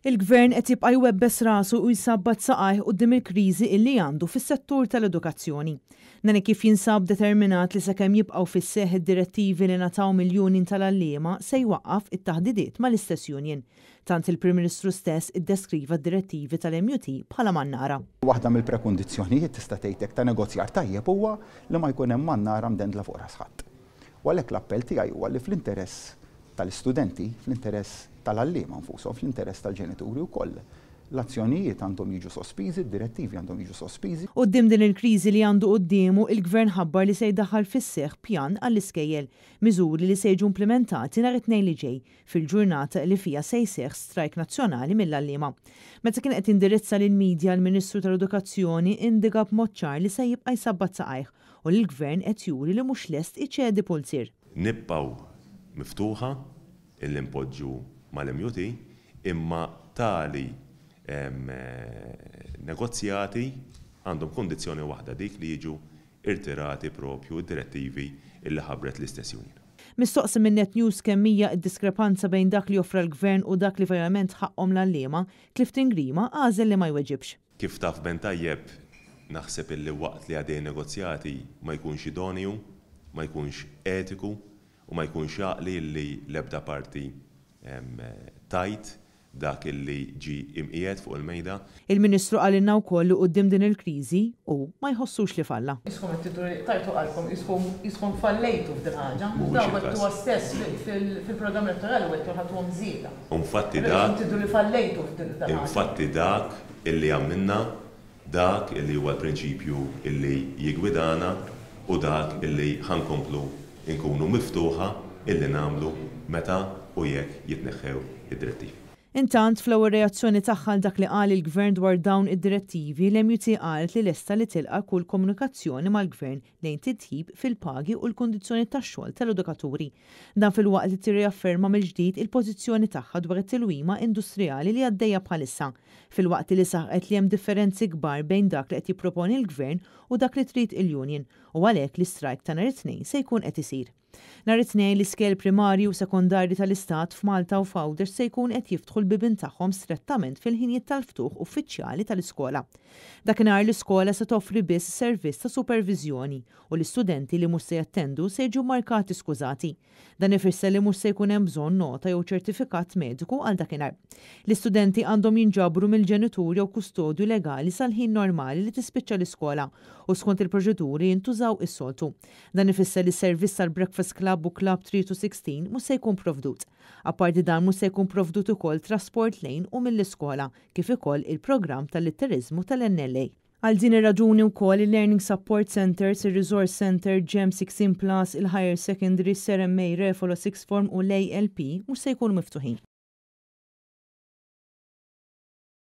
Il-Gvern qed jibqa' jwebbes rasu u jsabbat saqajh quddiem il-kriżi illi għandu fis-settur tal-edukazzjoni. Dan hekk kif jinsab determinat li sakemm jibqgħu fis-seħħ id-direttivi li ngħataw mill-union tal-għalliema se jwaqqaf it-taħdidiet mal-istess union. Tant il-Prim Ministru stess iddeskriva d-direttivi tal-MUT bħala mannara. Waħda mill-prekundizzjonijiet tista' tgħid hekk ta' negozjar tajjeb huwa li ma jkun hemm mannara mdendla fuq ras ħadd. U għalhekk l-appell tiegħi huwa li fl-interess tal-istudenti, fl-interess tal-għalliema nfushom, fl-interess tal-ġenituri wkoll, l-azzjonijiet għandhom jiġu sospiżi, d-direttivi għandhom jiġu sospiżi. Quddiem din il-kriżi li għandu quddiemu, il-Gvern ħabbar li se jdaħħal fis-seħħ pjan għall-iskejjel, miżuri li se jiġu implimentati nhar it-Tnejn li ġej, fil-ġurnata li fiha se jseħħ strajk nazzjonali mill-għalliema. Meta kien qed jindirizza lill-media, l-Ministru tal-Edukazzjoni indika b'mod ċar li se jibqa' jsabbat saqajh u li l-Gvern qed juri li mhux lest iċedi pulzier. Nibqgħu miftuħa illi npoġġu mal-MUT imma tali negozjati għandhom kundizzjoni waħda, dik li jiġu irtirati propju d-direttivi illi ħabbret l-istess union. Mistoqsi minn Net News kemm hija d-diskrepanza bejn dak li offra l-Gvern u dak li verament ħaqqhom l-għalliema, Clifton Grima għażel li ma jweġibx. Kif taf ben tajjeb, naħseb illi waqt li għaddejjin negozjati ma jkunx idoneu, ma jkunx etiku u ma jkunx għaqli illi l-ebda parti tgħid dak illi ġie imqiegħed fuq il-mejda. Il-Ministru qalilna wkoll li quddiem din il-kriżi, hu ma jħossux li falla. Qiskom qed tidhru li qtajtu qalbkom, qiskom qiskom fallejtu f'dil ħaġa. Mhuwiex Dawn il-każ. wegħdtuha stess fil-programm elettorali wegħdtu li ħadtuhom żieda. U nfatti Allura qiskom dak tidhru li fallejtu f'dil ħaġa. Infatti dak illi għamilna, dak illi huwa l-prinċipju illi jiggwidana u dak illi ħa nkomplu nkunu miftuħa illi nagħmlu meta u jekk jitneħħew id-direttivi. Intant, fl-ewwel reazzjoni tagħha għal dak li qal il-Gvern dwar dawn id-direttivi, l-MUT qalet li lesta li tilqa' kull komunikazzjoni mal-Gvern lejn titjib fil-pagi u l-kundizzjonijiet tax-xogħol tal-edukaturi. Dan filwaqt li tirriafferma mill-ġdid il-pożizzjoni tagħha dwar it-tilwima industrijali li għaddejja bħalissa, filwaqt li saħqet li hemm differenzi kbar bejn dak li qed jipproponi l-Gvern u dak li trid il-union u għalhekk l-istrajk ta' nhar it-Tnejn se jkun qed isir. Nhar it-Tnejn l-iskejjel primarji u sekondarji tal-Istat f'Malta u f'Għawdex se jkun qed jiftħu l-bibien tagħhom strettament fil-ħinijiet tal-ftuħ uffiċjali tal-iskola. Dakinhar l-iskola se toffri biss servizz ta' superviżjoni u l-istudenti li mhux se jattendu se jiġu mmarkati skużati. Dan ifisser li mhux se jkun hemm bżonn nota jew ċertifikat mediku għal dakinhar. L-istudenti għandhom jinġabru mill-ġenitur jew kustodju legali sal-ħin normali li tispiċċa l-iskola u skont il-proċeduri jintużaw is-soltu. Dan ifisser li s-servizz tal-Breakfast Club u Club 3 to 16 mhux se jkun provdut. Apparti dan mhux se jkun provdut ukoll trasport lejn u mill-iskola kif ukoll il-programm tal-litteriżmu tal-NLA. Għal din ir-raġuni wkoll il-Learning Support Centres, ir-Resource Centre, GEM 16 Plus, il-Higher Secondary, Sir MA Refolo Sixth Form u l-ALP mhux se jkunu miftuħin.